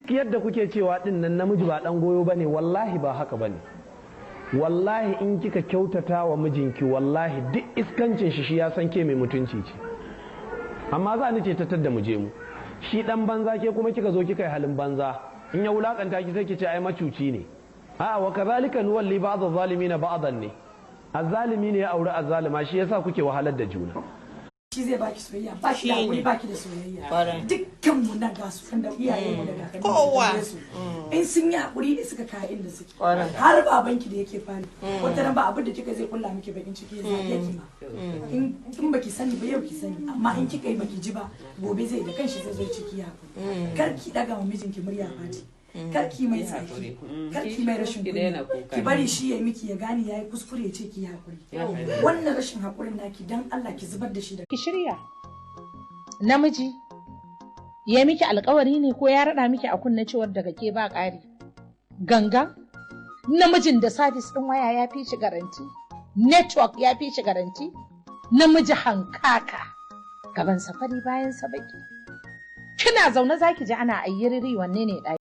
Yadda kuke cewa din nan namiji ba dan goyo bane, wallahi ba haka bane. Wallahi in kika kyautata wa mijinki, wallahi duk iskancin shi, shi ya san ke mai mutunci ce. Amma za ni ce tattar da mu je mu shi dan banza, ke kuma kika zo kika yi halin banza, in ya wulakanta ki sai ki ce ai macuci ne. A'a, wa kazalika nuwalli ba'd adh-dhalimin ba'dan ne. Azzalimi ne ya auri azzalima, shi yasa kuke wahalar da juna. Shi zai baki soyayya, baki da hakuri, baki da soyayya. Dukkan mu nan ga su da iyayen mu da kakanni Kowa. su, in sun yi hakuri ne suka kai inda suke. Har babanki da yake fali, wata ran ba abin da kika zai kulla miki bakin ciki ya zage ki ma. In baki sani ba, yau ki sani, amma in kika yi baki ji ba, gobe zai da kanshi zai zo ciki ya hakuri. Kar ki daga wa mijinki murya, Fati. Kar ki mai tsaki, kar ki mai rashin Ki daina kunya. kuka. Ki bari shi ya miki, ya gane yayi kuskure, ya ce ki yi hakuri. Wannan rashin hakurin naki, dan Allah ki zubar da shi da Ki shirya. Namiji ya miki alkawari ne ko ya raɗa miki a kunne cewar daga ke ba ƙari. Ganga? Namijin da service ɗin waya ya fi shi garanti, network ya fi shi garanti, namiji hankaka, gaban safari bayan sa baki. Kina zaune zaki ji ana ayyiriri, wanne ne ɗaki?